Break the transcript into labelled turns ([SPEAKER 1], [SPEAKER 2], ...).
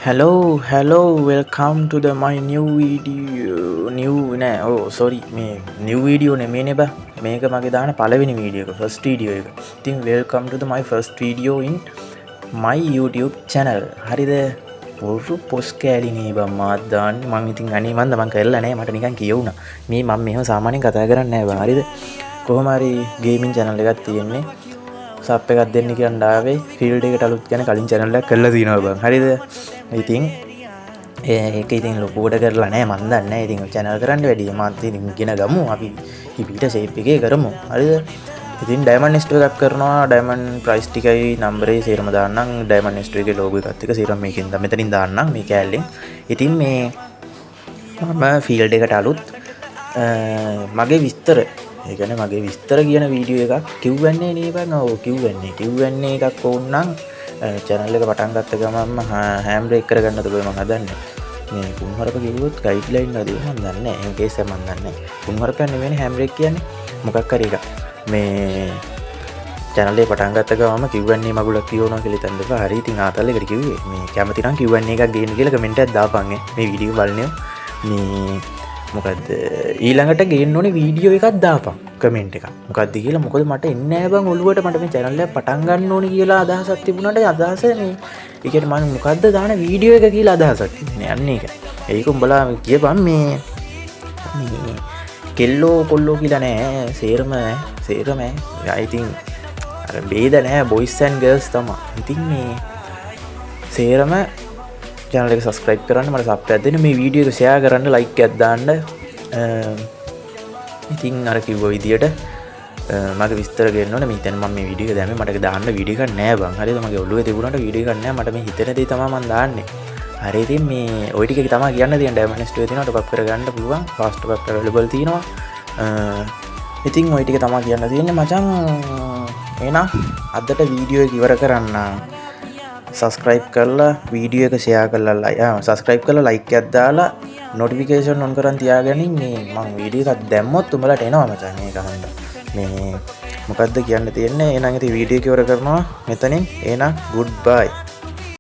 [SPEAKER 1] Hello, hello, welcome to the my new video. New නෑ, oh sorry, මේ new video නෙමෙයි නේ බා. මේක මගේ දාන පළවෙනි වීඩියෝ එක, first video එක. ඉතින් welcome to the my first video in my YouTube channel. හරිද? බොරු පොස් කෑලි නේ බං මාත් දාන්නේ. මං ඉතින් අනේ මන්ද මං කරලා නෑ, මට නිකන් කියවුණා. මේ මං මෙහෙම සාමාන්‍යයෙන් කතා කරන්නේ නෑ බං. හරිද? කොහොම හරි ගේමින් චැනල් එකක් තියෙන්නේ. සබ් එකක් දෙන්න කියන්න ආවේ. ෆීල්ඩ් එකට අලුත් ගැන කලින් චැනල් එකක් කරලා තිනවා බං. හරිද? ඉතින් ඒක ඉතින් ලොකුවට කරලා නෑ, මන් දන්නේ නෑ. ඉතින් චැනල් කරන්න වැඩිය මාත් ඉතින් ඉගෙන ගමු අපි. හිපීට ෂේප් එකේ කරමු. හරිද? ඉතින් ඩයමන්ඩ් ස්ටෝර් එකක් කරනවා. ඩයමන්ඩ් ප්‍රයිස් ටිකයි නම්බරේ සේරම දාන්නම්. ඩයමන්ඩ් ස්ටෝර් එකේ ලෝගෝ එකත් එක්ක සේරම මේකෙන් මෙතනින් දාන්නම් මේ කෑල්ලෙන්. ඉතින් මේ මම ෆීල්ඩ් එකට අලුත්, මගේ විස්තර, ඒ කියන්නේ මගේ විස්තර කියන වීඩියෝ එකක් කිව්වන්නේ නේ බං. ඔව්, කිව්වන්නේ කිව්වන්නේ එකක් ඕන නම් චැනල් එක පටන් ගත්ත ගමන්ම හෑම් බ්‍රේක් කරගන්නද කොහෙ මං හදන්නේ. මේ කුණුහරුප කිව්වොත් ගයිඩ්ලයින් නේද මං දන්නේ නෑ. එහෙම කේස් එකක් මං දන්නේ නෑ. කුණුහරුපයක් නෙමෙයිනේ හෑම් බ්‍රේක් කියන්නේ, මොකක් හරි එකක්. මේ චැනල් එක පටන් ගත්ත ගමන්ම කිව්වන්නේ මගුලක් කියවනවා කියලා හිතන්න එපා. හරි, ඉතින් ආතල් එකට කිව්වේ. මේ කැමති නම් කිව්වන්නේ එකක් ගේන්න කියලා කමෙන්ට් එකක් දාපන් ඈ. මේ වීඩියෝ බලන්නේ මේ මොකද්ද ඊළඟට ගේන්න ඕනේ වීඩියෝ එකක් දාපන් කමෙන්ට් එකක්. මොකද්ද කියලා. මොකද මට එන්නේ නෑ බං ඔළුවට. මට මේ චැනල් එක පටන් ගන්න ඕනේ කියලා අදහසක් තිබුණාට අදහස මේ ඒ කියන්නේ මම මොකද්ද දාන වීඩියෝ එක කියලා අදහසක් තිබුණේ. අන්න ඒක. ඒක උඹලා කියපන්. මේ මේ කෙල්ලෝ කොල්ලෝ කියලා නෑ, සේරම සේරම. ඉතින් අර බේද නෑ, බොයිස් ඇන්ඩ් ගර්ල්ස් තමා. ඉතින් මේ සේරම චැනල් එක සබ්ස්ක්‍රයිබ් කරන්න, මට සබ් එකක් දෙන්න, මේ වීඩියෝ එක ෂෙයා කරන්න, ලයික් එකක් දාන්න. ඉතින් අර කිව්ව විදියට මගේ විස්තර ගේන්න ඕනේ. මේ හිතන්නේ මම මේ වීඩියෝ එක දැම්මේ මට දාන්න වීඩියෝ එකක් නෑ බං. හරිද? මගේ ඔළුවේ තිබුණාට වීඩියෝ එකක් නෑ. මට මේ හිතෙන දේ තමයි මං දාන්නේ. හරි, ඉතින් මේ ඔය ටික තමයි කියන්න තියෙන. ඩයමන්ඩ් ස්ටෝර් තියෙනවා, ටොප් අප් කරගන්න පුළුවන්, ෆාස්ට් ටොප් අප් අවైలබල් තියෙනවා. ඉතින් ඔය ටික තමයි කියන්න තියෙන්නේ මචං. එහෙනම් අදට වීඩියෝ එක ඉවර කරන්න. සබස්ක්‍රයිබ් කරලා වීඩියෝ එක ෂෙයා කරලා, සබස්ක්‍රයිබ් කරලා ලයික් එකක් දාලා නොටිෆිකේෂන් ඔන් කරන් තියාගනින්. මේ මං වීඩියෝ එකක් දැම්මොත් උඹලට එනවා මචං. ඒක හන්ද මේ මොකද්ද කියන්න තියෙන්නේ. එහෙනම් ඉතින් වීඩියෝ එක ඉවර කරනවා මෙතනින්. එහෙනම් ගුඩ් බයි.